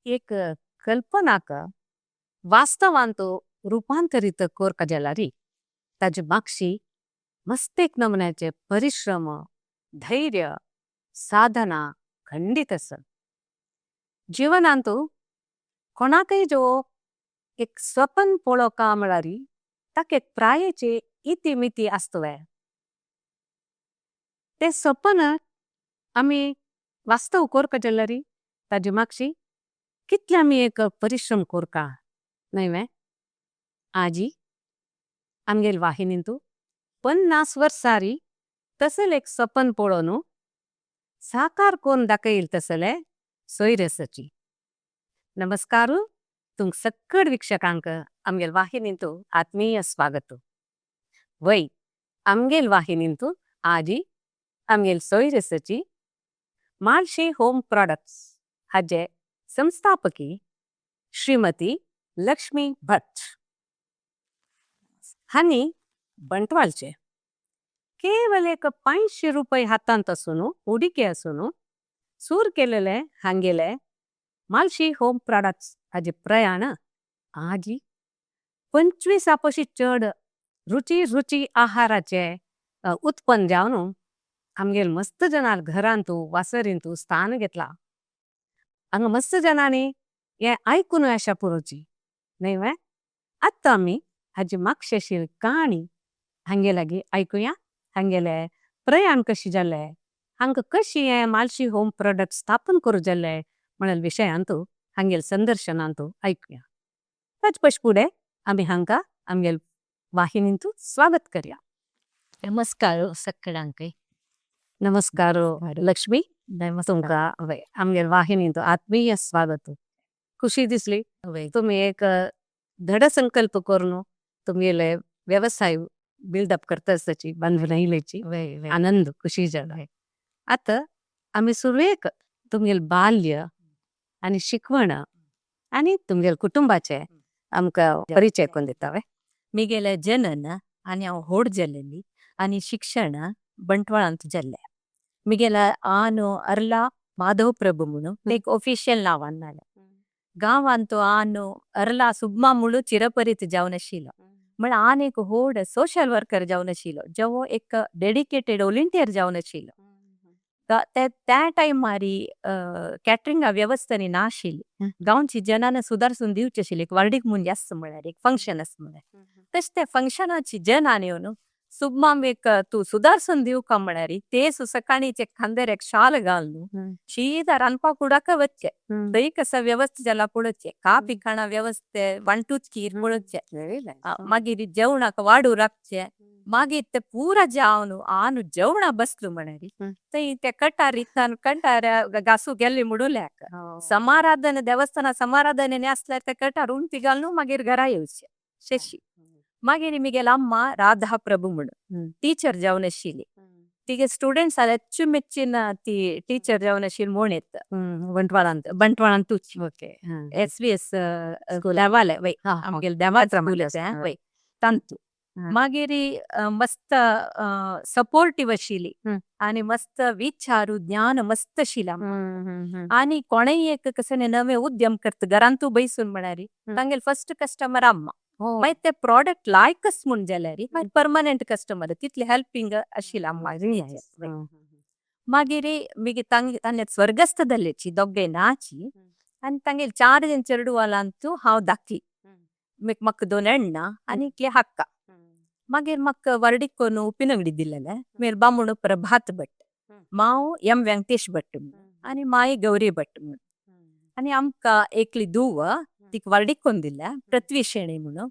एक कल्पनाक वास्तवांत रूपांतरित कोरका जाल्यारी ताजे माक्षी मस्तेक नमण्याचे परिश्रम, धैर्य, साधना खंडित असा। जीवनांतु कोणाकय जो एक स्वप्न पोलोका म्हळारी ताके प्रायेचे इति मिति अस्तवे। ते स्वप्न आमी वास्तव कोरका जाल्यारी ताजे माक्षी कितले आमी एक परिश्रम कोरका नहीं वे। आजी अम्गेल वाहिनिंतु 50 वर्सारी तसले एक स्वप्न पोलोनु साकार कोण दाखईल तसले सोयरेसची। नमस्कार तुंग सक्कड वीक्षकांक अम्गेल वाहिनिंतु आत्मीय स्वागत। वई अम्गेल वाहिनिंतु आजी अम्गेल सोयरेसची मालशी होम प्रोडक्ट्स हाजे संस्थापकी श्रीमती लक्ष्मी भट्ट हानी बंटवालचे केवल एक 500 रुपये हातांत असुनु उडिके असुनु सूर केलेले हांगेले मालशी होम प्रोडक्ट्स हाजे प्रयाण आजी 25 आपशी चड रुची रुची आहाराचे उत्पन्न जावनु आमगेल मस्त जनाल घरांतु वासरिंतु स्थान घेतला। अंग मस्त जनानी ये ऐकून आशा पुरोची नहीं वे। आत्ता आमी हाजी माक्षेशील कहाणी हांगे लागी ऐकूया। हांगेले प्रयाण कशी जाले हांग कशी ये मालशी होम प्रोडक्ट स्थापन करू जाले म्हणल विषयांतु हांगेल संदर्शनांतु ऐकूया। ताज पुढे आमी हांगा आमगेल वाहिनींतु स्वागत करूया। नमस्कार सगळ्यांक। नमस्कार लक्ष्मी, तुमका आमगेल वाहिनींतु आत्मीय स्वागत। खुशी दिसली तुम्ही एक धड संकल्प करून तुम्ही व्यवसाय बिल्डअप करता असची बांधून येयल्याची आनंद खुशी जाला। आता आमी सुरवेक तुमगेल बाल्य आणि शिकवण आणि तुमगेल कुटुंबाचे आमका परिचय कोण दितावे। मिगेले जनन आणि हांव होड जालेली आणि शिक्षण बंटवाळांत जाल्ले। मिगेला आनो अर्ला माधव प्रभु म्हणून एक ऑफिशियल नाव आणले। गावांतो आनो अर्ला सुब्मा म्हणून चिरपरित जाऊन अशिलो म्हण आन एक होड सोशल वर्कर जाऊन अशिलो जेवो एक डेडिकेटेड व्हॉलंटियर जाऊन अशिलो। त्या टाइम मारी कॅटरिंग व्यवस्था ना आशिल्ली गांवची जनान सुदारसून दिवची आशिल्ली एक वार्डीक म्हूण जास्त म्हळ्यार एक फंक्शन आसा म्हळ्यार तशें ते फंक्शनाची जनान येवन सुब्माम एक तूं सुदारसून दिवका म्हळ्यार ते सकाळीचे खांदेर एक शाल घालून शीदा रांदपाक कुडाक वच्चे थंय कसा व्यवस्था जाला पळोवचे कापी खाणा व्यवस्थे 1 2 3 पळोवचे मागीर जेवणाक वाडू राखचे मागीर ते पुरा जावन आनु जेवणा बसलो म्हळ्यार थंय ते कटार इतल्यान कटार घासू गेल्ली म्हणूल्याक समाराधन देवस्थाना समाराधन आसल्यार ते कटार उमथी घालून मागीर घरा येवचे शशी। मागीर मिगेल अम्मा राधा प्रभु म्हणून टीचर जावन आशिल्ली तिगे स्टुडंट्स आले अच्चुमेच्चिन ती टीचर जावन आशिल्ली म्हणेत बंटवाळांत बंटवाळांतूच okay S V S देवालय वय आमगेल देवा स्कूल आसा वय तांतू मागीर मस्त सपोर्टिव आशिल्ली आनी मस्त विचारू ज्ञान मस्त आशिल्लें आनी कोणेय एक कसले नवे उद्यम करता घरांतू बैसून म्हळ्यार तांगेल फर्स्ट कस्टमर अम्मा मागीर ते प्रोडक्ट लायकच म्हूण जाल्यार मागीर परमनंट कस्टमर तितले हेल्पिंग आशिल्लें अम्मा। मागीर मागीर तांगे स्वर्गस्थ जाल्ल्याची दोगे नाची आनी तांगेल 4 जण चेडवालांतू हांव धाकली म्हाका 2 अण्णा आनी एकली हक्का। मागीर म्हाका वर्डीक कोन्न उपिनंगडी दिलेले मेर बामूण प्रभात भट्ट माव एम वेंकटेश भट्ट आनी माई गौरी भट्ट म्हूण आनी आमकां एकली धूव तिका वर्डीक कोन्न दिल्या पृथ्वी शेणी म्हणून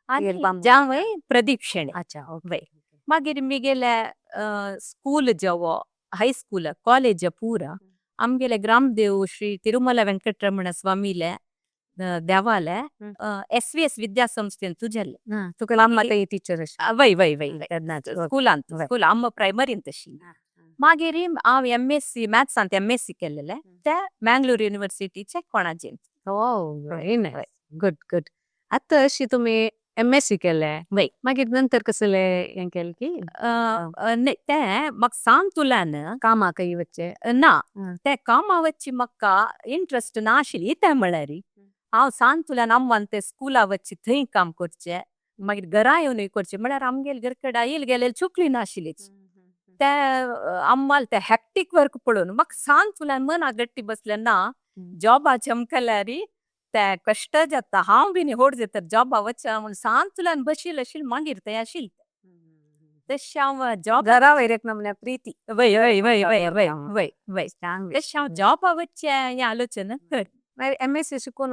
आनी जावंय प्रदीप शेणी। अच्छा वय मागीर मिगेले स्कूल जेवो हायस्कूल कॉलेज पूरा आमगेले ग्रामदेव श्री तिरुमला वेंकटरमण स्वामीले देवालय एस वी एस विद्यासंस्थेन तुझेले तुका अम्मा टीचर वय वय वय स्कूलांत स्कूल अम्मा प्रायमरींत तशी। मागीर हांव एम एस सी मॅथ्सांत एम एस सी केल्लेले ते Mangalore युनिवर्सिटीचे कोणाजेंत। Oh very nice, good good. आतां अशी तुमी एमएससी केलें. वय. मागीर नंतर कसले हें केलें की न्ही, तें म्हाका सांतुल्यान कामाक वच्चे? ना, तें कामा वच्ची म्हाका इंट्रस्ट ना आशिल्ली. तें म्हळ्यार हांव सांतुल्यान अम्मान ते स्कुला वच्ची, थंय काम करचें, मागीर घरा येवनूय करचें. म्हळ्यार आमगेले घर कडेन येयल गेलेली चुकली नाशिल्लीच. ते अम्माल ते हॅक्टीक वर्क पळोवन म्हाका सांतुल्यान मनाक गट्टी बसलें ना, जॉबा चमकल्यार ते कश्ट जाता, हांव बी होड जाता जॉबा वच्चा म्हूण सांतुल्यान बशिल्लें आशिल्लें. मागीर तें आशिल्लें तशें हांव जॉब घरा वयर एक नमन्या प्रीती. वय वय वय वय वय वय वय, तशें हांव जॉबा वच्चें हें आलोचना कर. मागीर एमएससी शिकून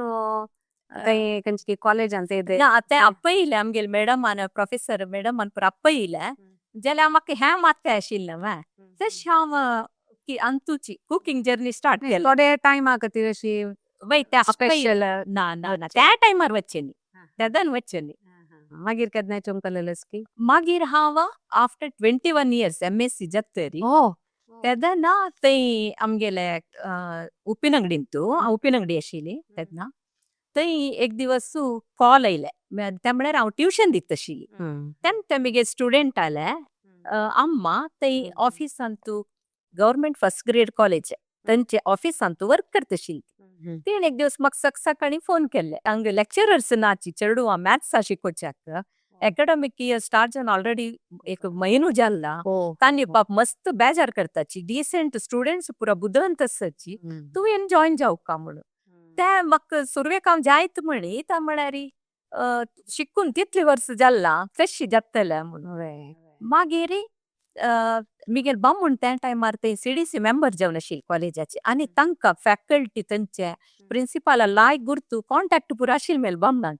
थंय खंयचे कॉलेजान ते? ना, तें आपयलें आमगेले मॅडमान, प्रोफेसर मॅडमान पुरा आपयलें जाल्यार म्हाका हें मात्तें आशिल्लें वा. तशें हांव की अंतुची कुकींग जर्नी स्टार्ट केलें. थोडे टायमा खातीर अशी वय, ते स्पेशल? ना ना ना, त्या टायमार वच्चें न्ही, तेदन वच्चें न्ही. मागीर केन्ना चमकलेलेस की? मागीर हांव आफ्टर 21 इयर्स एमएससी जातरी तेदना थंय आमगेले उप्पिनंगडींतू, उप्पिनंगडी आशिल्ली तेन्ना, थंय एक दिवस कॉल आयले. ते म्हळ्यार हांव ट्युशन दिता आशिल्ली तेन्ना ते म्हगे स्टुडंट आले अम्मा थंय ऑफिसांतू, गव्हर्मेंट फर्स्ट ग्रेड कॉलेज, थंयचे ऑफिसांतू वर्क करता आशिल्ली. तेणें एक दिवस म्हाका सक सकाळी फोन केल्ले, हांगा लेक्चरर्स नाची चेडवां मॅथ्सा शिकोवच्याक, एकाडमिक इयर स्टार्ट जावन ऑलरेडी एक म्हयनो जाला, तांणी बाप मस्त बेजार करताची, डिसेंट स्टुडंट्स पुरा बुदवंत आसाची, तुवें जॉयन जावका म्हणून. ते म्हाका सुरवेक हांव जायत म्हणी, ते म्हळ्यार शिकून तितली वर्स जाला, कशी जातले म्हणून. मागीर मिगेल बामूण त्या टायमार ते सीडीसी मेंबर जावन आशिल्ले कॉलेजाचे आनी तांकां फॅकल्टी थंयचे प्रिंसिपाला लायक गुर्तू कॉन्टॅक्ट पुरा आशिल्ले मेल बामणाक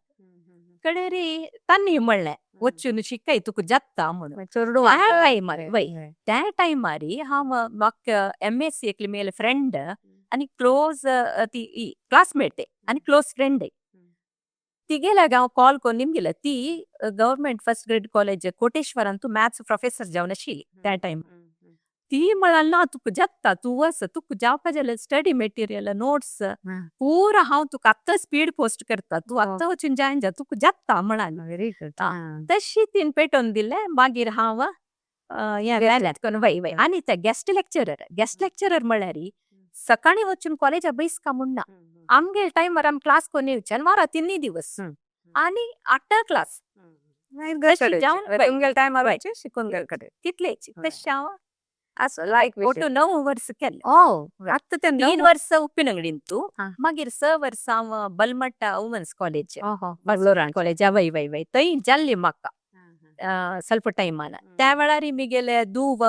कडेरी. तांणी म्हणलें वचून शिकय, तुका जाता म्हणून. चेडवां. त्या टायमार वय, त्या टायमार हांव म्हाका एमएससी एकली मेले फ्रेंड आनी क्लोज ती क्लासमेट आनी क्लोज फ्रेंड, तिगेल्या हांव कॉल करून निमगिले. ती गव्हर्मेंट फर्स्ट ग्रेड कॉलेज कोटेश्वरांतू मॅथ्स प्रोफेसर जावन आशिल्ली त्या टायम. ती म्हळाल ना, तुका जाता, तूं वच, तुका जावपा जाल्यार स्टडी मटेरियल, नोट्स पुरा हांव तुका आत्तां स्पीड पोस्ट करता, तूं आत्तां वचून जॉयन जा, तुका जाता म्हळाली. Very good. तशी तीन पेटोवन दिले. मागीर हांव हें जालें वय वय. आनी ते गेस्ट लेक्चरर, गेस्ट लेक्चरर म्हळ्यार सकाळी वचून कॉलेजा बैसका म्हूण ना. आमगेले टायमार आमी क्लास करून येवचे आनी वारा तिन्ही दिवस आनी आठा क्लास. तुमगेले टायमार शिकून गेले कडेन तितलेच तशें हांव असो लायक. ಒಟ್ಟು 9 वर्स केले. आत्तां ते 3 वर्स उप्पिनंगडींतू, मागीर 6 वर्सां हांव बलमट्टा वुमन्स कॉलेज बंगलोरान. कॉलेज, वय वय वय, थंय जाल्ली म्हाका ಸ್ವಲ್ಪ टायमान. त्या वेळार मिगेले धूव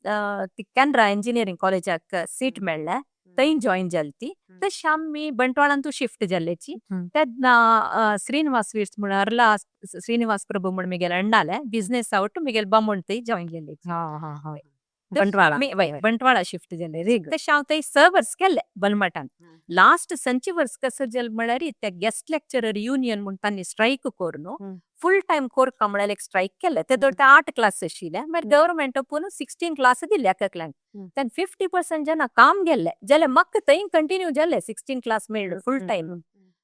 ती केनरा इंजिनियरींग कॉलेजाक सीट मेळ्ळें, थंय जॉयन जाली ती. तशें आमी बंटवाळांतू शिफ्ट जाल्लेची. तेन्ना श्रीनिवास स्वीट्स म्हूण अर्ला श्रीनिवास प्रभू म्हूण मिगेले अण्णाले बिझनेस आवट मिगेले बामण थंय जॉयन जाल्ले. हा हा हा बंटवाळा. वय, बंटवाळा शिफ्ट जाले. Very good. तशें हांव थंय 6 वर्स केल्ले बलमटान. लास्ट संचे वर्स कसं जालें म्हळ्यार ते गेस्ट लेक्चरर युनियन म्हूण तांणी स्ट्रायक करून फुल टायम कोरका म्हळ्यार एक स्ट्रायक केले. ते ते 8 क्लास आशिल्ले, मागीर गव्हर्मेंट पूण 16 क्लास दिले एककल्यांक. तेन्ना 50% जना काम गेल्ले जाल्यार म्हाका थंय कंटिन्यू जाले, 16 क्लास मेळ्ळे फुल टायम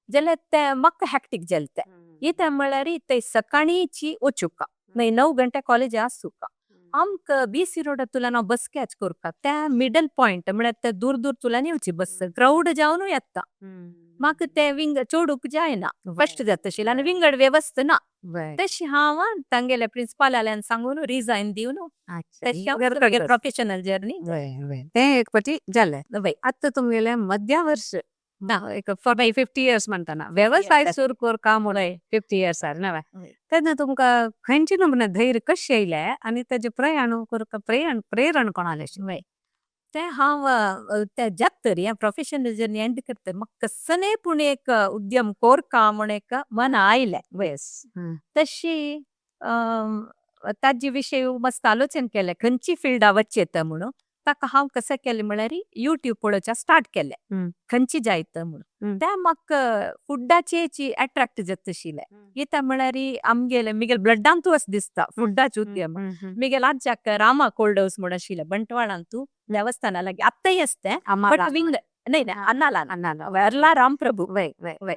जाल्यार ते म्हाका हॅक्टीक जालें. ते इतें म्हळ्यार ते सकाळीची वचुका मागीर 9 गंटे कॉलेज आसूका, आमकां बीसी रोडार तुला बस कॅच करपा, त्या मिडल पॉयंट म्हळ्यार ते दूर दूर तुला येवची बस क्रावड जावन येता, म्हाका ते विंग चोडूंक जायना, कश्ट जाता आशिल्लें आनी विंगड वेवस्था ना. तशें हांव तांगेल्या प्रिंसिपालाल्यान सांगून रिजायन दिवन तशें हांव प्रोफेशनल जर्नी. तें एक पाटी जालें. वय. आतां तुमगेलें मध्या वर्स एक 50 इयर्स म्हणटाना वेवसाय सुरू करका म्हणून 50 इयर्सार न्हय? तेन्ना तुमकां खंयचे नमुने धैर्य कशें येयलें आनी तेजें प्रयाण करपा प्रेरण कोणालें? वय, तें हांव ते जातरी प्रोफेशनल जर्नी एंड करता म्हाका कसलें पूण एक उद्यम कोरका म्हूण एक मना आयलें. वय, तशी ताजे विशय मस्त आलोचन केलें खंयची फिल्डा वचचें म्हणून. ताका हांव कशें केलें म्हळ्यार युट्यूब पळोवच्या स्टार्ट केलें खंयची जायत म्हणून. ते म्हाका फुडाचेची अट्रॅक्ट जाता आशिल्लें. कित्याक म्हळ्यार आमगेले मिगेले ब्लडांतू अशें दिसता फुडाचे उद्यम. मिगेले आज्याक रामा कोल्ड हावस म्हूण आशिल्लें बंटवाळांतू देवस्थाना लागीं, आत्तांय आसता तें, बट विंग न्हय न्हय, अन्नाला, अर्ला रामप्रभू. वय वय वय.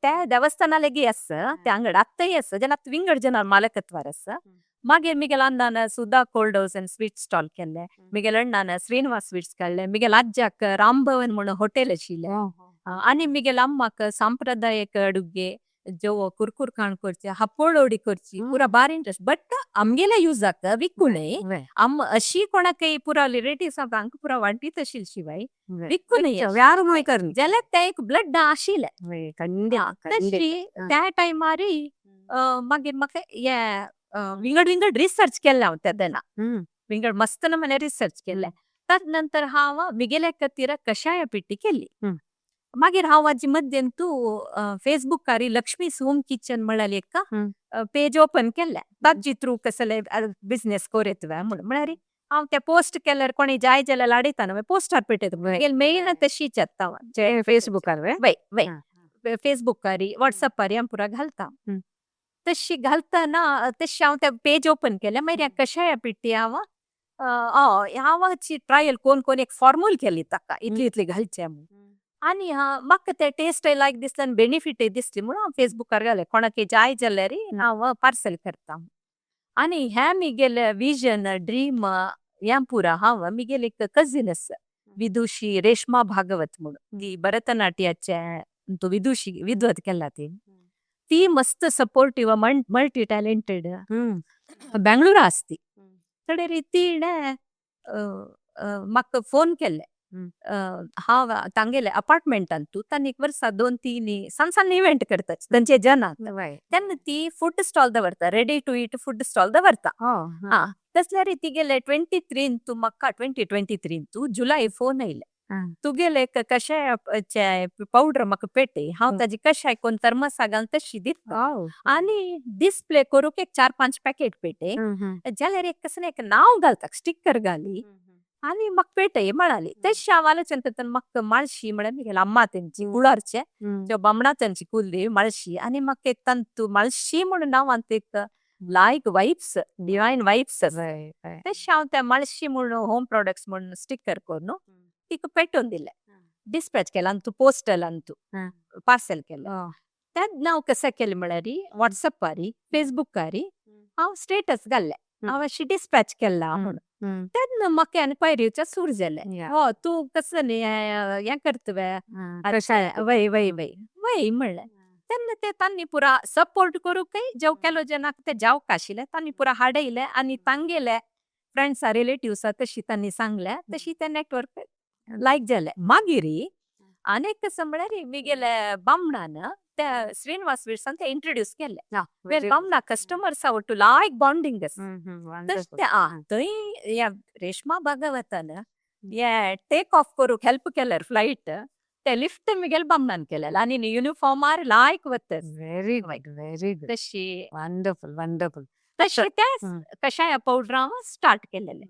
त्या देवस्थाना लेगी आसा, त्या अंगड आत्ताय आसा, जेन्ना विंगड जनार मालकत्वार आसा. मागीर मिगेल अण्णान सुद्धा cold house and sweet stall केल्ले, मिगेल अण्णान श्रीनिवास स्वीट्स काडले, मिगेल आज्जाक रामभवन म्हणून हॉटेल आशिल्लें आनी मिगेल अम्माक सांप्रदायिक अडुगे जो कुरकुर खाण करचे, हापोळोडी करची पुरा बारी इंट्रस्ट, बट आमगेले युजाक विकू न्हय. आम अशी कोणाकय पुरा रिलेटिव्स हांकां पुरा वांटीत आशिल्ली, शिवाय विकू न्हय. व्यार करनी. जाल्यार ते एक ब्लड आशिल्लें. तशी त्या टायमारय मागीर म्हाका हे विंगड विंगड रिसर्च केल्लें हांव तेन्ना, विंगड मस्त नमुने रिसर्च केल्लें. तद नंतर हांव मिगेल्या खातीर कशाय पिट्टी केली. मागीर हांव हाजी मध्यान तूं फेसबुकार लक्ष्मी's होम किचन म्हळ्यार एक पेज ओपन केल्लें, ताजी थ्रू कसले बिझनेस कोरेतवे म्हणून. म्हळ्यार हांव ते पोस्ट केल्यार कोणी जाय जाल्यार लाडयता न्हय, पोस्टार पेटयता. मिगेल मेन तशीच येता. फेसबुकार? वय वय, फेसबुकार, वॉट्सअपार हांव पुरा घालता. तशी घालतना तशी हांव ते पेज ओपन केलें. मागीर कशाय पिट्टी हांव हांव ट्रायल कोण कोण एक फॉर्मूल केली, ताका इतली इतली घालचे म्हणून, आनी म्हाका ते टेस्ट लायक दिसले आनी बेनिफीटय दिसली म्हणून हांव फेसबुकार घालें, कोणाक जाय जाल्यार हांव पार्सल करता. आनी हें मिगेले विजन, ड्रीम हें पुरा हांव मिगेले एक कजीन आसा, विदुशी रेश्मा भागवत म्हणून, ती भरतनाट्याचे विदुशी, विद्वत केला ती. ती मस्त सपोर्टिव्ह, मल्टी टॅलेंटेड, बेंगळुरा आसती. तडे तिणें म्हाका फोन केल्ले. हांव तांगेले अपार्टमेंटान तूं तांणी एक वर्सा दोन तीन सान सान इव्हेंट करतात तांचे जनाक, तेन्ना ती फूड स्टॉल दवरता, ready to eat food stall दवरता. हा, तसल्यार तिगेले 23 तूं म्हाका 2023 तूं जुलय फोन येयले, तुगेले कशाय पावडर म्हाका पेटे, हांव ताजी कशाय कोण थर्मसा घालून तशी दिता आनी डिस्प्ले करूंक एक चार पांच पॅकेट पेटे, जाल्यार एक कसं एक नांव घालता, स्टिकर घाली आनी म्हाका पेटय म्हणाली. तशें हांव आलोचन करतना म्हाका माळशी म्हळ्यार मिगेले अम्मा तेंची कुळारचे त्यो बामणा तेंची कुलदेवी माळशी, आनी म्हाका एक तांतू माळशी म्हणून नांवांत एक लायक वायब्स, डिवायन वायब्स. तशें हांव त्या माळशी म्हणून होम प्रोडक्ट्स म्हणून स्टिकर करून तिका पेटोवन दिलें, डिस्पॅच केला तूं पोस्टल तूं पार्सल केलें. तेन्ना हांव कसं केलें म्हळ्यार वॉट्सअपार, फेसबुकार हांव स्टेटस घाल्लें, हांव अशी डिस्पॅच केला म्हणून. तेन्ना म्हाका एनक्वायरी येवच्या सुरू जालें, हो तूं कसं न्ही हें करतवे? वय वय वय वय म्हणलें. तेन्ना ते तांणी पुरा सपोर्ट करूंकय जेव केलो, जेन्ना ते जावक आशिल्ले तांणी पुरा हाडयले आनी तांगेले फ्रेंड्सा, रिलेटिव्सा तशी तांणी सांगले, तशी ते नेटवर्क लायक जाले. मागीर आनी कसं म्हळ्यार मिगेले बामणान त्या श्रीनिवास स्वीट्सान ते इंट्रोड्यूस केले. वेल बामणा कस्टमर्सा ಒಟ್ಟು लायक बॉन्डिंग आसा. तशें ते थंय ह्या रेश्मा भागवतान हे टेक ऑफ करूंक हेल्प केल्यार फ्लायट, ते लिफ्ट मिगेल बामणान केलेले आनी युनिफॉर्मार लायक वता. Very good, very good. तशी वंडरफुल, वंडरफुल. तशें ते कशाय पावडर हांव स्टार्ट केलेले.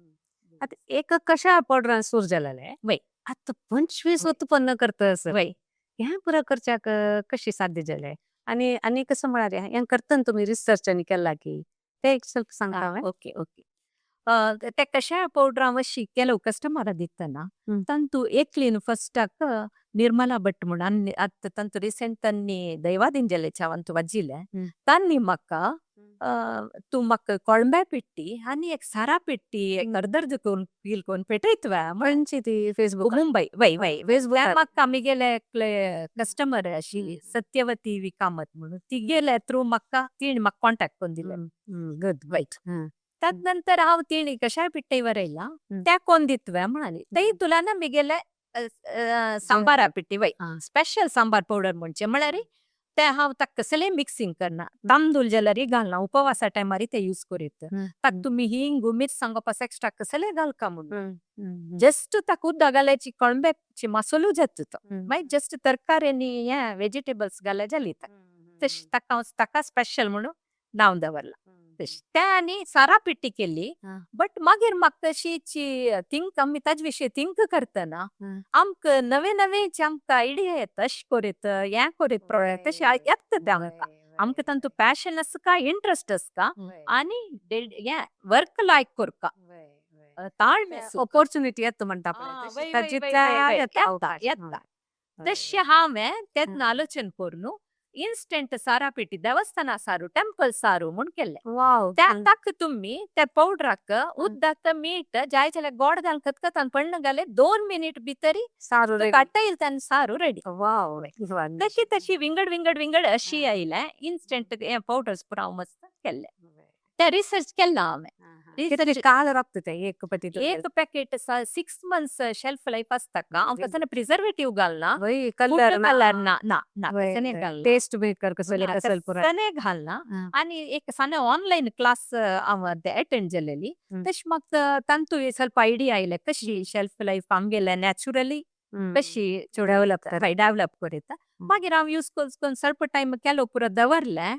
आता एक कशा पावडरान सुरू जालेले. वय. आता 25 उत्पन्न करता असं. वय. ह्या पुरा करच्याक कशी साध्य जाले आनी आनी कसं म्हळ्यार हें करतना तुमी रिसर्च आनी केला की ते एक ಸ್ವಲ್ಪ सांगता हांवें. ओके ओके, ते कशाय पावडर हांव अशी ಕೆಲವು कस्टमरा दितना तांतू एकलीन फस्टाक निर्मला भट म्हणून, आनी आतां तांतू रिसेंट तांणी दैवादिंजले चावंतू वाजिले. तांणी म्हाका तूं म्हाका कोळंब्या पिट्टी आनी एक सारा पिट्टी अर्द अर्द करून पील करून पेटयतवे. खंयची ती फेसबुक? मुंबई, वय वय. फेसबुक. म्हाका आमगेले एकले कस्टमर आशिल्ली सत्यवती वी कामत म्हणून, तिगेले थ्रू म्हाका तिणे म्हाका कॉन्टॅक्ट करून दिले. गुड. वैट, तद नंतर हांव तिणे कशाय पिट्टय वरयला त्या कोण दितवे म्हणाली, तै तुला ना मिगेले सांबारा पिट्टी वय, स्पेशल सांबार पावडर म्हणचे म्हळ्यार ते हांव ताका कसलें मिक्सिंग करना, तांदूळ जाल्यार घालना, उपवासा टायमार ते यूज करीत. ताका तुमी हिंग मिरसांगो पास एक्स्ट्रा कसलें घालका म्हणून, जस्ट ताका उदक घाल्याची कोळंब्याची मसालो जाता तो, मागीर जस्ट तरकारी आनी हे वेजिटेबल्स घाल्यार जाली. तशी ताका हांव ताका स्पेशल म्हणून नांव दवरलां तशी ते. आनी सारा पिट्टी केली. बट मागीर म्हाका तशीची थिंक आमी ताजे विशीं थिंक करतना आमकां नवे नवे आमकां आयडिया येता, अशें करीत हें करीत प्रोडक्ट तशें येता ते आमकां. आमकां तांतू पॅशन आसता, इंट्रस्ट आसता आनी हें वर्क लायक करपा ताळमेळ. ऑपॉर्च्युनिटी येता म्हणटा पळय. येता. तशें हांवें तेन्ना आलोचन करून इन्स्टंट सारा पिठी, देवस्थाना सारू, टेम्पल सारू म्हूण केल्ले. वाव. त्या ताक तुम्ही त्या पावडराक उदक, मीठ, जाय जाल्यार गोड घाल, खतखतान पण्ण घाले, 2 मिनिट भितरी सारू रेडी. काडटा येयल सारू रेडी. वाव. तशी तशी विंगड विंगड विंगड अशी आयले इन्स्टंट पावडर्स पुरा हांव मस्त केल्ले. ते रिसर्च केला हांवें. कितले काळ राबता ते एक पटी? एक पॅकेट 6 मंथ्स शेल्फ लायफ आसता का. हांव कसं प्रिझर्वेटिव्ह घालना. वय, कलर? कलर ना ना ना, कसं घालना. टेस्ट मेकर कसले असेल पुरा. कसं घालना. आणि एक सಣ್ಣ ऑनलाईन क्लास हांव अटेंड जालेली. तशी म्हाका तांतू ಸ್ವಲ್ಪ ಐಡಿಯಾ आयले कशी शेल्फ लायफ आमगेले नॅचरली कशी डेव्हलप. डेव्हलप करीत. मागीर हांव यूज करून ಸ್ವಲ್ಪ टायम केलो पुरो दवरले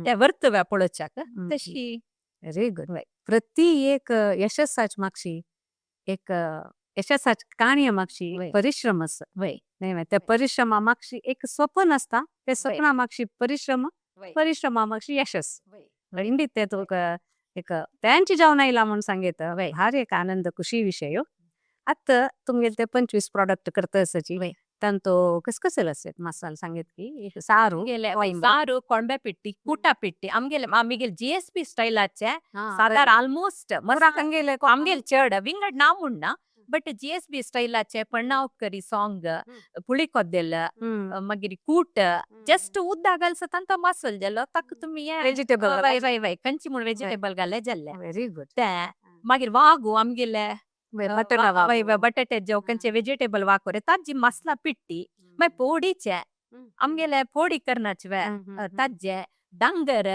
ते वर्तव्या पळोवच्याक तशी. Very good. प्रति एक यशस्साच मागशी एक यशस्साच काणये मागशी परिश्रम आसा. नाही मा, त्या परिश्रमा मागशी एक स्वप्न असता, त्या स्वप्ना मागशी परिश्रम, परिश्रमा मागशी यशस. इंडीत ते तुका एक त्यांची जावन आयला म्हणून सांगित. भारी एक आनंद, खुशी विषय. आता तुमगेले ते 25 प्रॉडक्ट करता आसाची, तांतो कस कसल असेल मसाला सांगित की एक सारू. आमगेले सारू, कोणबे पिट्टी, कुटा पिट्टी, आमगेले आमगेले जीएसबी स्टायलाचे सादार ऑलमोस्ट. आमगेले. आमगेले चड विंगड ना म्हणना, बट जीएसबी स्टायलाचे पण्णाव करी साँग, पुळी कोद्देल, मागीर कूट, जस्ट उद्दा घालसा तांकां मसल जालो ताका तुमी वेजिटेबल. वय वय वय, कंची म्हूण वेजिटेबल घाले जाल्ले. Very good. ते मागीर वागू आमगेले. बटाटा. वय वय, बटाटे जेव कंचे वेजिटेबल वाकोरे ताजी मसला पिट्टी, मागीर पोडीचे आमगेले पोडी करनाचे वे ताजे डांगर,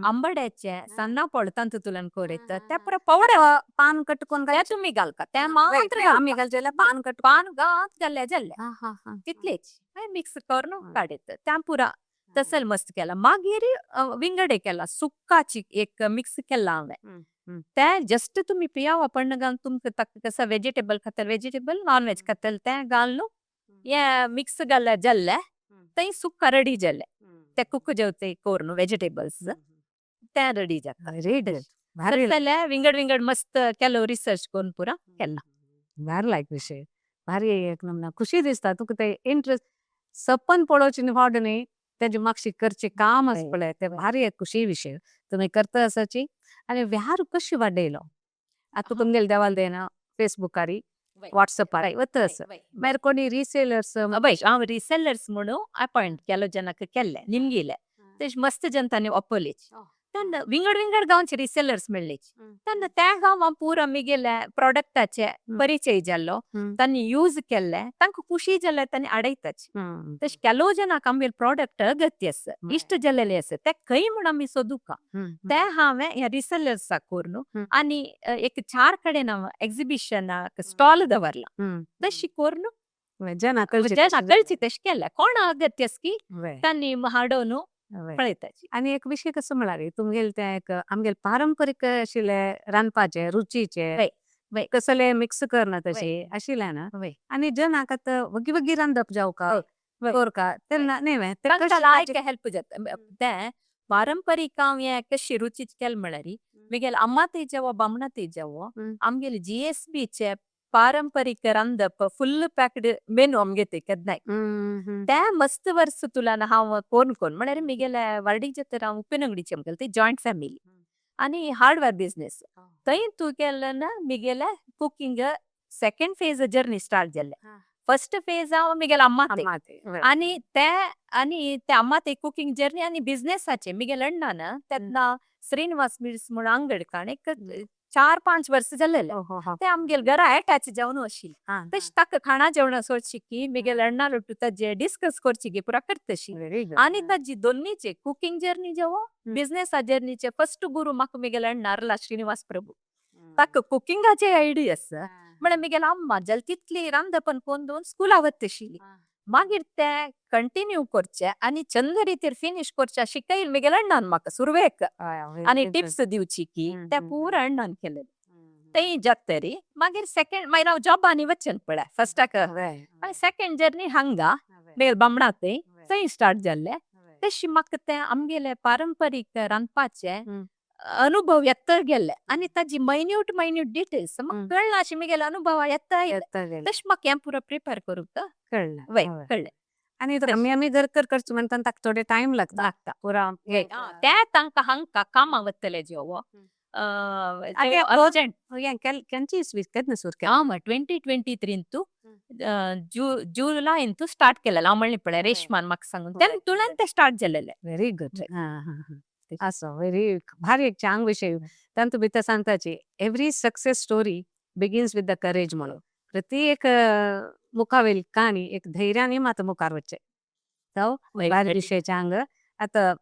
आंबड्याचे सन्ना पळ तांतू तुलन कोरीत ते पुरा पवडे. पान कटकून? ते तुमी घालका ते मात्र. आमी घालचे पान कट. पान गात घाल्ले जाल्ले तितलेच मिक्स करून काडीत त्या पुरा तसल मस्त केला. मागीर विंगडे केला, सुक्काची एक मिक्स केला हांवें. ते जस्ट तुमी पियावा पण घालून तुमकां ताका कसं वेजिटेबल खातले, वेजिटेबल, नॉन वेज खातले ते घालून हे मिक्स घाल्ले जाल्ले थंय सुक्का रेडी जाल्ले. ते कुक जेवते करून वेजिटेबल्स ते रेडी जाता. व्हेरी गुड, भारी. तसले विंगड विंगड मस्त केलो, रिसर्च करून पुरा केला. भारी लायक विषय, भारी एक नमूना. खुशी दिसता तुका ते इंट्रस्ट सपन पळोवचे न्ही फावट न्ही, तेजे मागशी करचे काम आसा पळय ते भारी एक खुशी विषय तुमी करता आसाची. आनी व्यार कशी वाडयलो आतां तुमगेले देवाल देना फेसबुकारी, व्हॉट्सअपार वता आसा, मागीर कोणी रिसेलर्स? वय, हांव रिसेलर्स म्हणून अपॉयंट केलो जनाक केल्ले निमगिले. तशें मस्त जनतांनी वापरलीच. तेन्ना विंगड विंगड गांवचे रिसेलर्स मेळ्ळेच. तेन्ना त्या गांव हांव पुरा मिगेले प्रॉडक्टाचे परिचय जाल्लो, तांणी यूज केल्ले, तांकां खुशी जाल्ले, तांणी आडयताच. तशें ಕೆಲವು ಜನಾक आमगेले प्रॉडक्ट अगत्य आसा, इश्ट जाल्लेले आसा, ते खंय म्हूण आमी सोदुका. ते हांवें ह्या रिसेलर्साक करून आनी एक चार कडेन हांव एक्झिबिशनाक स्टॉल दवरला. तशी करून जना कळचे. जना कळची तशें केलें. कोण अगत्य आसा की तांणी हाडोवन पळयताची. आनी एक विशय कसो म्हळ्यार तुमगेले ते एक आमगेले पारंपरीक आशिल्ले रांदपाचे रुचीचे वय वय कसले मिक्स करना तशे आशिल्ले ना. आनी जनाक आतां वगी वगी रांदप जावका करका तेन्ना न्ही वे ते तांकां कशें लायक हेल्प जाता. ते पारंपरीक हांव हें कशी रुचीच केलें म्हळ्यार मिगेले अम्मा ती जेवो, बामणा ती जेवो, आमगेले जीएसबीचे पारंपरीक रांदप फुल पॅक्ड मेनू आमगे ते केन्नाय ते मस्त वर्स तुलान हांव कोन कोन म्हळ्यार मिगेले वार्डीक जातर हांव उपेनंगडीचे, आमगेले ती जॉयंट फॅमिली आनी हार्डवेअर बिझनेस. थंय तूं केल्ले ना मिगेले cooking second phase journey start जाल्ले. फर्स्ट फेज हांव मिगेले अम्मा ते अम्मा ते. आनी ते अम्मा ते कुकिंग जर्नी आनी बिझनेसाचे मिगेले अण्णान तेन्ना श्रीनिवास मिल्स म्हूण अंगड काण एक 4-5 वर्स जाल्लेले. हो हो हो ते आमगेले घरा अटॅच जावन आशिल्ले. तशें ताका खाणा जेवणा सोडची की मिगेले अण्णा लोटू ताजे डिस्कस करची की पुरा करतशी. Very good. आनी ताजी दोन्हीचे कुकिंग जर्नी जेवो, बिझनेस जर्नीचे फर्स्ट गुरु म्हाका मिगेले अण्णा अरला श्रीनिवास प्रभू. ताका कुकिंगाचे आयडियास म्हळ्यार मिगेले अम्मा जाल्यार तितली रांदपण कोन्न दवरून स्कुला वतशिली. मागीर ते कंटिन्यू करचे आनी चंद रितीर फिनिश करचे शिकयल मिगेले अण्णान म्हाका सुरवेक आनी टिप्स दिवची की ते पुरा अण्णान केलेले. तेय जातरी मागीर सेकंड मागीर हांव जॉबांनी वचन पळय फर्स्टाक. सेकंड जर्नी हांगा मागीर बामणा थंय थंय स्टार्ट जाल्ले. तशी म्हाका ते आमगेले पारंपरीक रांदपाचे अनुभव येता गेल्ले आनी ताजी मायन्यूट मायन्यूट डिटेल्स म्हाका कळना अशें मिगेले अनुभव येता. तशें म्हाका हें पुरो प्रिपेर करूंक कळ्ळें. वय, कळ्ळें. आनी आमी आमी घर कर करचे म्हणटा, ताका थोडे टायम लागता. लागता. पुरा. ते तांकां हांकां कामां वतले जेव अर्जंट. हें केन्ना इसवी, केन्ना सुरू केलें? आमा 2023तू जुलय स्टार्ट केलें हांव म्हणलें पळय, रेशमान म्हाका सांगून तेन्ना तुळान ते स्टार्ट जालेले. व्हेरी गुड, असो व्हेरी भारी एक चांग विषय. तांतू भितर सांगताची, "Every success story begins with the courage" म्हणून. प्रति एक मुखावेली कहाणी एक धैर्याने मात मुखार वच्चे तो भारी विषय चांग. आता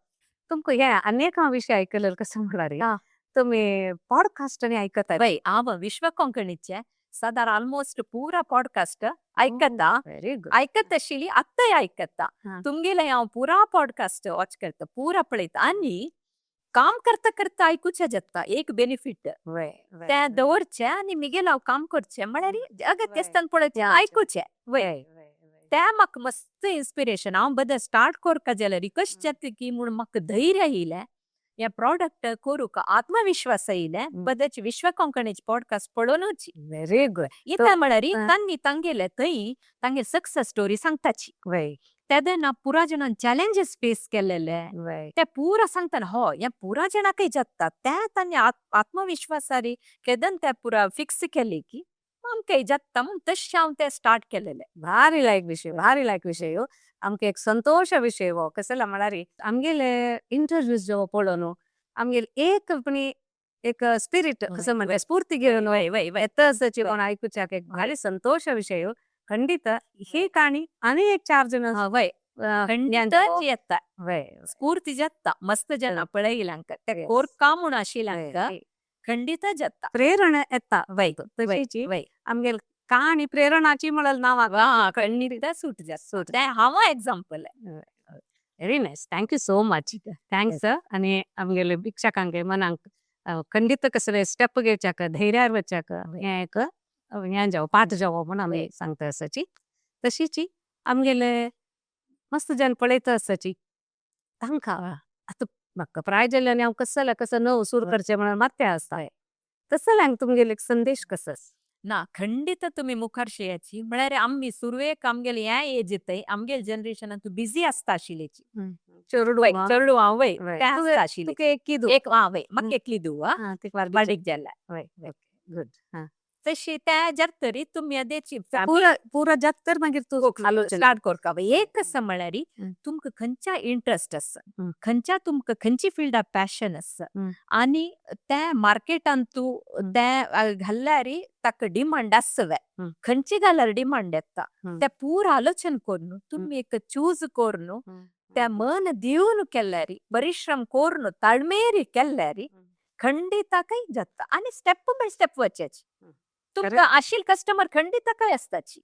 तुमकां हे अनेक हांव विषय आयकले, कसो म्हळ्यार तुमी पॉडकास्ट आनी आयकतात. वय, हांव विश्व कोंकणीचे सादारण ऑलमोस्ट पुरा पॉडकास्ट आयकता. Very good. आयकत आशिल्ली, आत्ताय आयकता. तुमगेले हांव पुरा पॉडकास्ट वॉच करता, पुरा पळयता आनी काम करता करता आयकुचे जाता, एक बेनिफीट. वय ते दवरचे आनी मिगेल हांव काम करचे म्हळ्यार अगत्य आसतना पळयचे, आयकुचे. वय, ते म्हाका मस्त इन्स्पिरेशन. हांव बरें स्टार्ट करपा जाल्यार कशें जाता की म्हूण म्हाका धैर्य येयलें, हे प्रॉडक्ट करूंक आत्मविश्वास येयलें बदच विश्व कोंकणीचे पॉडकास्ट पळोवनूच. Very good. इतलें म्हळ्यार तांणी तांगेले थंय तांगे सक्सेस स्टोरी सांगताची. तेन्ना पुरा जाणान चॅलेंजीस फेस केलेले ते पुरा सांगतना, हो हे पुरा जाणाकय जाता, ते तांणी आत्मविश्वासारी केदन ते पुरा फिक्स केले की आमकां जाता म्हूण, तशें हांव ते स्टार्ट केलेले. भारी लायक विषय, भारी लायक विषय हो. आमकां एक संतोष विषय हो. कसला म्हळ्यार आमगेले इंटरव्यूज जेव्हा पळोवन आमगेले एक आपणी एक स्पिरिट कसं म्हणटा, स्फूर्ती घेवन वय वय वय येता आसची कोण आयकुच्याक एक भारी संतोष विषय हो. खंडित ही काणी आनी एक चार जण वय, खंडितच येता. वय स्फूर्ती जाता मस्त. जन पळयल्यांक ते कोरका म्हूण आशिल्ल्यांक खंडित जाता. प्रेरणा येता. वय. तशीची वय आमगेले काणी प्रेरणाची म्हणल नांव. वा, खंडित सूट जाता ते हांव example. Very nice, thank you so much, thanks. आणि आमगेले वीक्षकांक मनांक खंडित कसले स्टेप घेवच्याक, धैर्यार वच्याक हें एक हें जावं, पाठ जावो म्हूण आमी सांगता आसाची. तशीची आमगेले मस्त जन पळयता आसाची, तांकां आतां म्हाका प्राय जाल्ल्यान हांव कसं जाल्यार कसं नव सुरू करचें म्हणून मात्तें आसता, तसं जाल्यार तुमगेले एक संदेश कसो? ना, खंडित तुमी मुखार शेयाची. म्हळ्यार आमी सुरवेक आमगेले ह्या एज थंय आमगेले जनरेशनान तूं बिजी आसता आशिल्लेची. चेडूं. चेडूं हांव, वय, ते आसता आशिल्ले. तुका एक किदू? एक, आं, वय, म्हाका एकली धूव. तिका. बारीक जाल्या. वय, गुड, हां. तशी त्या जातरी तुमी अदेची पुरा पुरा जात्तर मागीर तूं आलोचना स्टार्ट करका. एक आसा म्हळ्यार तुमकां खंयच्या इंट्रस्ट आसा, खंयच्या तुमकां खंयची फिल्डाक पॅशन आसा आनी त्या मार्केटान तूं ते घाल्यार ताका डिमांड आसवे, खंयची घाल्यार डिमांड येता, ते पूरा आलोचन करून तुमी एक चूज करून त्या मन दिवन केल्यारी, परिश्रम करून ताळमेरी केल्यारी खंडित काय जाता. आनी स्टेप बाय स्टेप वचाची. तुमकां आशिल कस्टमर खंडित काय आसताची.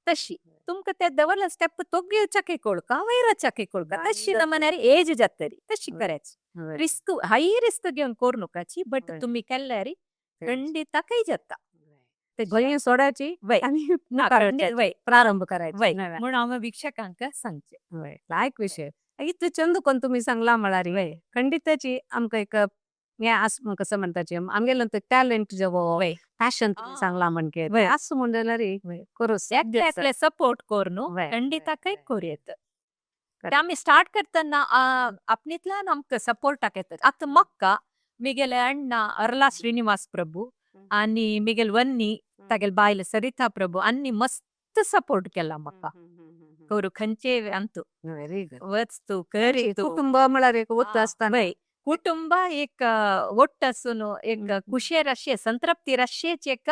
तशी तुमकां ते दवरला स्टेप तो घेवच्याकय कोळका, वयराच्याकय कोळका, तशी ना म्हळ्यार एज जातरी तशी करायची. रिस्क, हाय रिस्क घेवन करू नकाची, बट तुमी केल्यारी खंडित काय जाता. भंय सोडायची आणि ना, वय. प्रारंभ करायचे. वय, म्हणून हांव वीक्षकांक सांगचे. वय, लायक विषय. इतले चंद कोण तुम्ही सांगला म्हळ्यार खंडिताची आमकां एक हें आस, कसं म्हणटाचे, आमगेलो टॅलेंट जेवो पॅशन तुम्ही सांगला म्हणके असं म्हण जाल्यार करू. एकले सपोर्ट करून खंडित काय करू येत. ते आमी स्टार्ट करतना आपणीतल्यान आमकां सपोर्टाक येतात. आतां म्हाका मिगेले अण्णा अर्ला श्रीनिवास प्रभू आनी मिगेल वन्नी तागेल बायल सरिता प्रभू आनी मस्त सपोर्ट केला म्हाका करू खंयचे अंतू. Very good. वच तूं, करी तूं. कुटुंब म्हळ्यार एक ಒತ್ತು आसता. वय, कुटुंब एक ಒಟ್ಟು आसून एक खुशेर अशें, संतृप्तीर अशेंच एक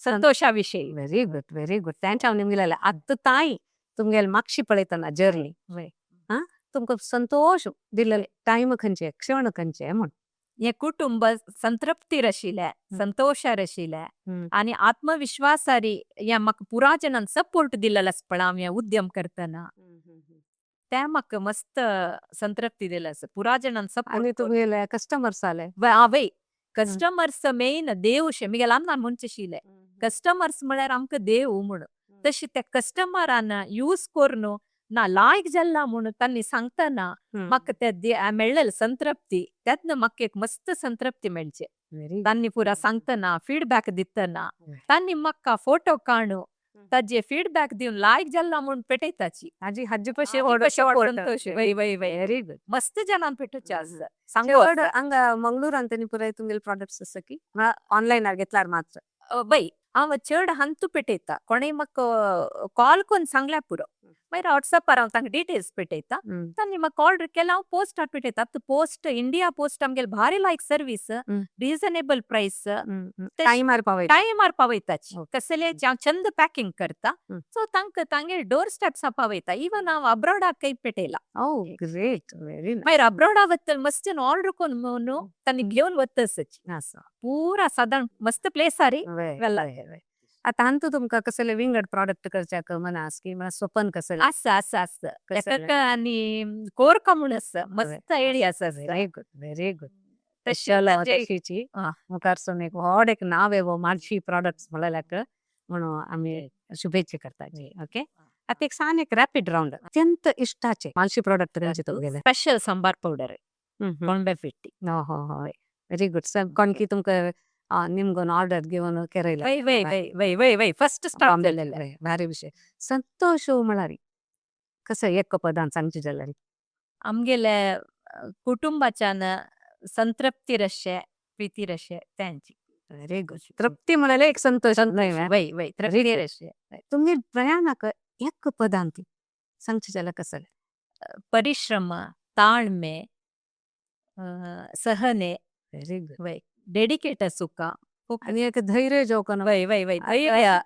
संतोषा विशय. Very good, very good. तेंच हांव निमगिलेलें. आतां ताई तुमगेले मागशी पळयतना जर्नी, हा, तुमकां संतोष दिलेले टायम खंयचे, क्षण खंयचे म्हूण? हे कुटुंब संतृप्तीर आशिल्लें, संतोषार आशिल्लें आनी आत्मविश्वासारी हे म्हाका पुरा जणान सपोर्ट दिलेलो आसा पळय हांव हे उद्यम करतना, ते म्हाका मस्त संतृप्ती दिलें आसा पुरा जणान आनी सपोर्ट. तुमगेले कस्टमर्स आले? वय, कस्टमर्स मेन देव शे मिगेले अण्णान म्हणचे आशिल्ले, कस्टमर्स म्हळ्यार आमकां देव म्हूण. तशें त्या कस्टमरान यूज करून ना लायक जाला म्हूण तांणी सांगतना म्हाका ते मेळ्ळेले संतृप्ती, तेन्ना म्हाका एक मस्त संतृप्ती मेळचे. व्हेरी तांणी पुरा सांगतना, फीडबॅक दितना, तांणी म्हाका फोटो काडून ताजे फीडबॅक दिवन लायक जाल्ला म्हूण पेटयताची. हाजी हाजी पशे हाजी पशे व्हड संतोष. वय वय वय. Very good. मस्त जनान पेटोवचे आसा सांगू. चड हांगा मंगळूरांत तेनी पुराय तुमगेले प्रॉडक्ट्स आसा की ऑनलायनार घेतल्यार मात्र? बाय, हांव चड हांतू पेटयता. कोणेय म्हाका कॉल करून सांगल्यार पुरो, मागीर वॉट्सॅपार हांव तांकां डिटेल्स पेटयता. तांणी म्हाका ऑर्डर केला, हांव पोस्टार पेटयता. आतां पोस्ट, इंडिया पोस्ट आमगेले भारी लायक सर्वीस, रिजनेबल प्रायस. टायमार पावयता. टायमार पावयताची. कसले हांव चंद पॅकिंग करता, सो तांकां तांगे डोर स्टेप्सा पावयता. इवन हांव अब्रॉडाक पेटयला. ओ ग्रेट, व्हेरी नायस. मागीर अब्रॉडा वत्तल मस्त ऑर्डर कोन्न म्हणून तांणी घेवन वत्तसची. आसा. पुरा सादारण मस्त प्लेस रे वेल्ला. आतां हांतू तुमकां कसले विंगड प्रॉडक्ट करच्याक मनास की स्वपन कसले? आसा आसा आसा. कसले? आनी कोरका म्हूण आसा, मस्त एरिया आसा. Very good, very good. तशें तशीची मुखार सून एक व्हड एक नांव येवो मालशी प्रॉडक्ट्स म्हणल्याक म्हणून आमी शुभेच्छा करताची. ओके, आतां एक सान एक रॅपीड रावंड. अत्यंत इश्टाचे मालशी प्रॉडक्ट खंयचे तुमगेले? Special sambar powder, Bombay fifty. हो हो हय, व्हेरी गुड. कोणकी तुमकां निमगून ऑर्डर घेवन केरयला? वय वय वय वय वय वय, फर्स्ट स्टार्ट जाल्लेले. भारी विशय. संतोष म्हळ्यार कसं एक पदान सांगचे जाल्यार? आमगेले कुटुंबाच्यान संतृप्ती रशे, प्रीती रशे त्यांची. Very good. तृप्ती म्हळ्यार एक संतोष न्हय? वय वय, तृप्ती रशे. तुमगे प्रयाणाक एक पदांत सांगचे जाल्यार कसं? परिश्रम, ताಳ್मे, सहने. Very good. वय, डेडिकेट सुखा. आणि एक धैर्य जेवण. वय वय वय,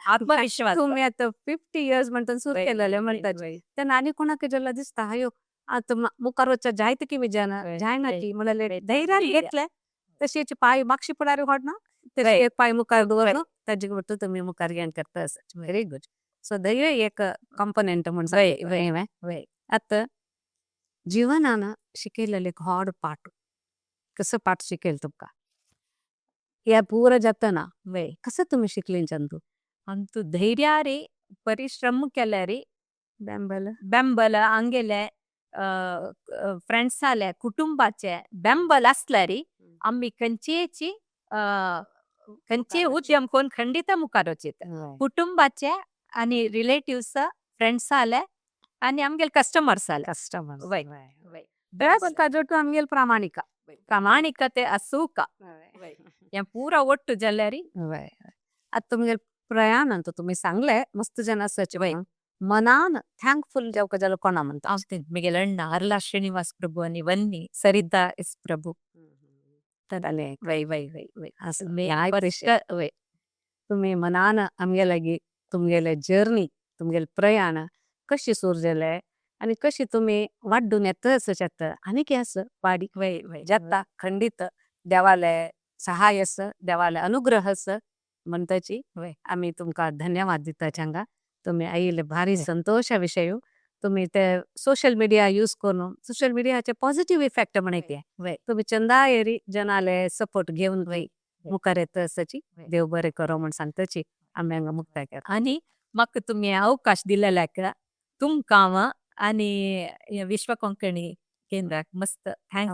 आत्मविश्वास. तुम्ही आता 50 इयर्स म्हणतात सुरू केलेले म्हणतात तेन्ना आनी कोणाक जेन्ना दिसता हायो आतां मुखार वचत जायत की जायना जायना की म्हणल्यार धैर्यान घेतले तशेच पाय मागशी पडार व्हडना, तशे एक पाय मुखार दवरलो ताजे वटू तुमी मुखार घेवन करता. Very good. सो धैर्य एक कंपोनेंट म्हूण. वय वय वय. आतां जिवनान शिकयलेले एक व्हड पाठ, कसो पाठ शिकयल तुमकां ह्या पुरा जातना? वय. कसं तुम्ही शिकली चंदू? अंतु धैर्य रे, परिश्रम केल्यारी, बेंबल. बेंबल आंगेले फ्रेंड्स आले, कुटुंबाचे बेंबल असल्यारी आम्ही खंयचेची खंयचे उद्यम कोण खंडित मुखार वचयता. कुटुंबाचे आणि रिलेटिव्स, फ्रेंड्स आले आणि आमगेले कस्टमर्स आले. कस्टमर. वय वय. ताजो आमगेले प्रामाणिका. प्रामाणिकते असूका या पुरा ಒಟ್ಟು ಜಲ್ಲಾರಿ. वय, आता तुमगेले प्रयाण तुम्ही सांगले मस्त जन आसाचे, मनान थँकफुल जावका जाल्यार कोणा म्हणता? मिगेल अण्ण अर्ला ಶ್ರೀನಿವಾಸ್ ಪ್ರಭು आणि ವನ್ನಿ ಸರಿತಾ ಎಸ್ ಪ್ರಭು. आनी वय वय वय वय. आसा वय. तुम्ही मनान आमगे लागीं तुमगेले जर्नी, तुमगेले प्रयाण कशी सुरू जाले आनी कशी तुमी वाड्डून येता जाता आनी आसा वाडी वय वय जाता, खंडीत देवाले सहाय आसा, देवाले अनुग्रह आसा म्हणटाची आमी तुमकां धन्यवाद दिता. हांगा तुमी आयिल्ले भारी संतोशा विशय. तुमी ते सोशल मिडिया यूज करून, सोशल मिडियाचे पॉझिटिव्ह इफेक्ट म्हणते, तुमी चंदायेरी जनाले सपोर्ट घेवन मुखार येता आसाची. देव बरें करो म्हण सांगताची आमी हांगा मुक्ताय करता. आणि म्हाका तुमी अवकाश दिलेल्याक तुमकां आनी विश्व कोंकणी केंद्राक मस्त thank.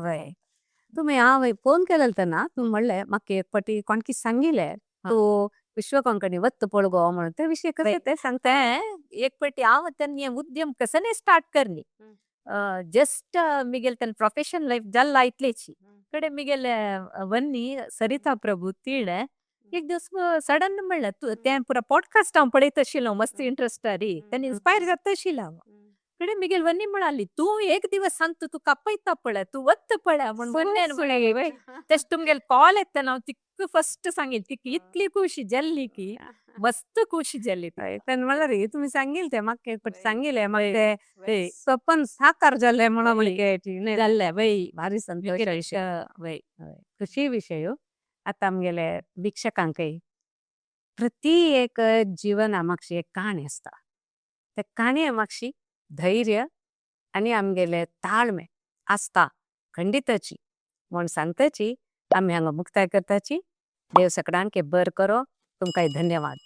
तुमी हांव फोन केलेले तेन्ना तुमी म्हणले म्हाका एक फावटी कोणकी सांगिल्ले तूं विश्व कोंकणी वत्त पळ गो म्हणून, ते विशय कशें ते सांगता? एक पटी हांव तेन्ना उद्यम कसने स्टार्ट करनी, जस्ट मिगेल तेन्न प्रोफेशन लायफ जाल्ला इतलेची कಡೆ मिगेल वन्नी सरिता प्रभु तीणे एक दिवस सडन म्हणलें, तूं तें पुरा पॉडकास्ट हांव पळयत आशिल्लो, मस्त इंट्रस्ट री, तेन्ना इन्स्पायर जाता आशिल्लो हांव. कडे मिगेल वन्नी म्हणाली, तूं एक दिवस सांगता तुका आपयता पळय, तूं वत्त पळय म्हण. तशें तुमगेले कॉल येता हांव तिका फर्स्ट सांगील, तिका इतली खुशी जाल्ली की मस्त खुशी जाल्ली. तेन्ना म्हणल्यार तुमी सांगिल ते म्हाका एक फावटी सांगिल्लें, मागीर ते सपन साकार जालें म्हणून जाल्लें वय. भारी संतोश विशय. वय. खुशी विशय. आतां आमगेले वीक्षकांकय प्रति एक जिवना मागशी एक काणी आसता, त्या काणये मागशी धैर्य आनी आमगेले ताळमे आसता खंडिताची म्हण सांगताची आमी हांगा मुक्ताय करताची. देव सगळ्यांक बरें करो. तुमकां धन्यवाद.